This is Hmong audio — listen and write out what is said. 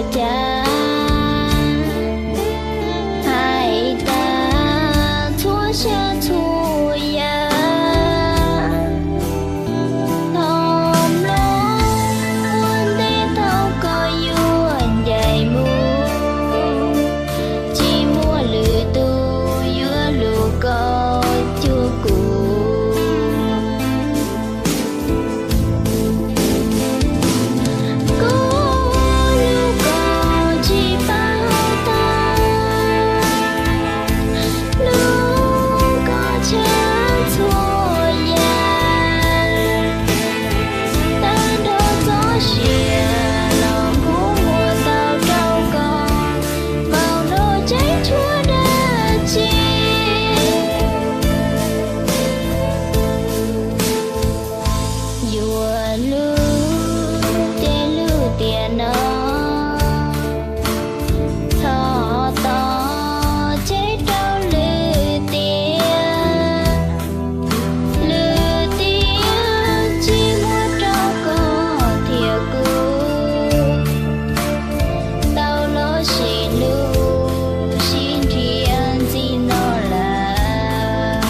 Cas hais tas txhua tsav txhua yam, thaum mloog ua ntej thaum koj yuav ncaim mus, tsis muaj lwm tus yuav hlub koj cuag kuv. Koj hlub koj tsis paub tag, hlub koj tshaj txhua yam. Tag nrho txoj sia los kuv muab tau rau koj, vauv nrog tseeb tshuav dab tsi. Yuav hlub ces hlub tiam no, thov tos tseg rau lwm tiam. Lwm tiam tsis muaj rau koj thiab kuv tau los sib hlub sib nrhiav ntxiv no lawm.